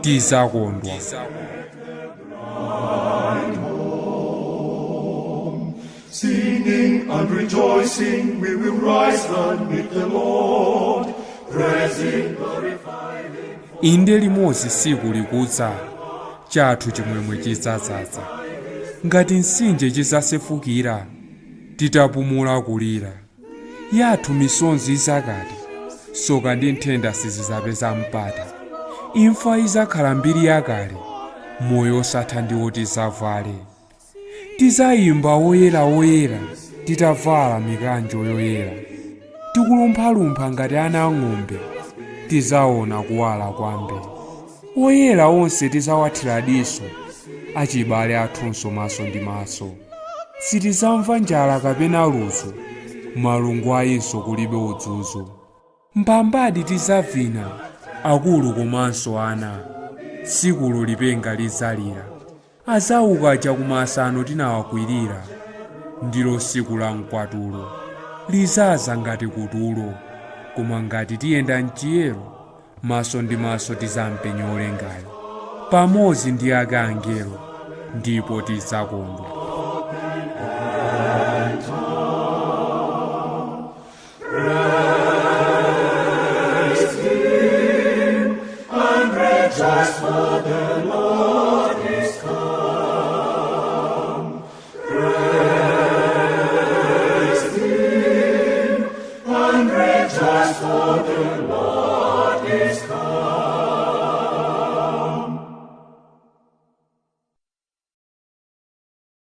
Tizakondwa. Singing and rejoicing, we will rise and meet the Lord. Praising, glorifying. Inde limodzi tsiku likudza, chathu chimwemwe chidzadzaza ngati mtsinje chidzasefukira titapumula kulira. Yathu misonzi izakati, soka ndi nthenda sizidzapeza mpata. Imfa izakhala mbiri yakale, moyo osatha ndiwo tidzavale. Tizayimba woyera woyera titavala mikanjo yoyera, tikulumphalumpha ngati ana ang'ombe. Tizaona kuwala kwambe. Oyera onse tizawathira diso, achibale athunso maso ndi maso. Sitizamva njala kapena ludzu, malungo ayinso kulibe udzuzu. Mbambadi tizavina, akulu komanso ana. Tsikulo lipenga lidzalira, azauka chakumasano tinawakwirira. Ndilo tsiku la mkwatulo, lizaza ngati kutulo. Koma ngati tiyenda mchiyero, maso ndi maso tizampenya olengayo pamodzi ndi ake angelo, ndipo tidzakondwa. And rejoice, for the Lord is come. Praise Him and rejoice, for the Lord is come.